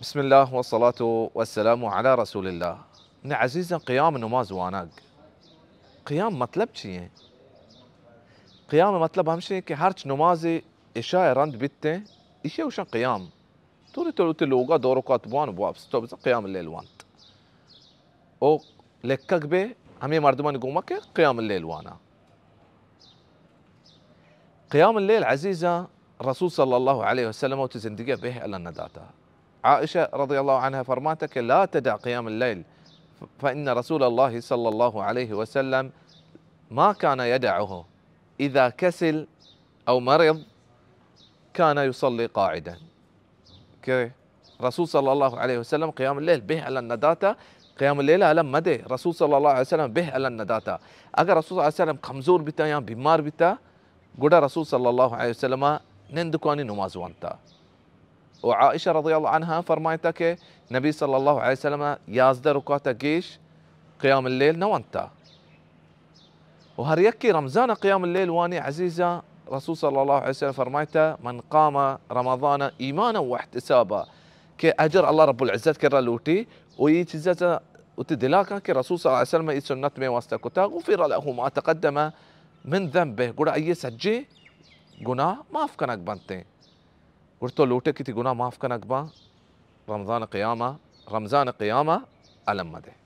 بسم اللہ والصلاة والسلام علی رسول اللہ۔ نے عزیزاں، قیام نماز وانگ، قیام مطلب چی ایں؟ قیام مطلب ہمشی کہ ہرچ نماز عشاء رند بیت ایں، ایشی گوشن قیام۔ تو تو تی لوگا دو رکعت بوان، واپس تو بزن قیام اللیل وانت۔ او لکگ بے ہمیں مردمانی گوما کہ قیام اللیل وانا۔ قیام اللیل عزیزاں، رسول صلی اللہ علیہ وسلم وتی زندگی بہ الان نداتا۔ عائشہ رضی اللہ عنہا فرماتا کہ لا تدع قیام اللیل، فإن رسول اللہ صلی اللہ علیہ وسلم ما كان يدعه، إذا كسل أو مرض كان يصلي قاعدا۔ کہ رسول صلی اللہ علیہ وسلم قیام اللیل بہ الان نداتا، قیام اللیل الان مدے، رسول صلی اللہ علیہ وسلم بہ الان نداتا۔ اگر رسول صلی اللہ علیہ وسلم کمزور بیتا یا بیمار بیتا، گڑا رسول صلی اللہ علیہ وسلم نندکانی نماز وانتا۔ و عائشہ رضی اللہ عنہا فرمائتا کہ نبی صلی اللہ علیہ وسلم یازدہ رکعت گیش قیام اللیل نوانتا۔ و ہر یکے رمضان قیام اللیل وانی عزیزاں، رسول صلی اللہ علیہ وسلم فرمائتا، من قام رمضان ایمانا و احتسابا، کہ اجر اللہ رب العزت کرا لوٹی، و یہ چیزا چا وتی دلا کن کہ رسول صلی اللہ علیہ وسلم یہ سنت میں واسطہ کتا، غفر له ما تقدم من ذنبه، گڑا یہ سجے گناہ معاف کنگ بنتے۔ گڑا تو لوٹے کہ تی گناہ معاف کنگ باں، رمضان قیاما، رمضان قیاما الم مدے۔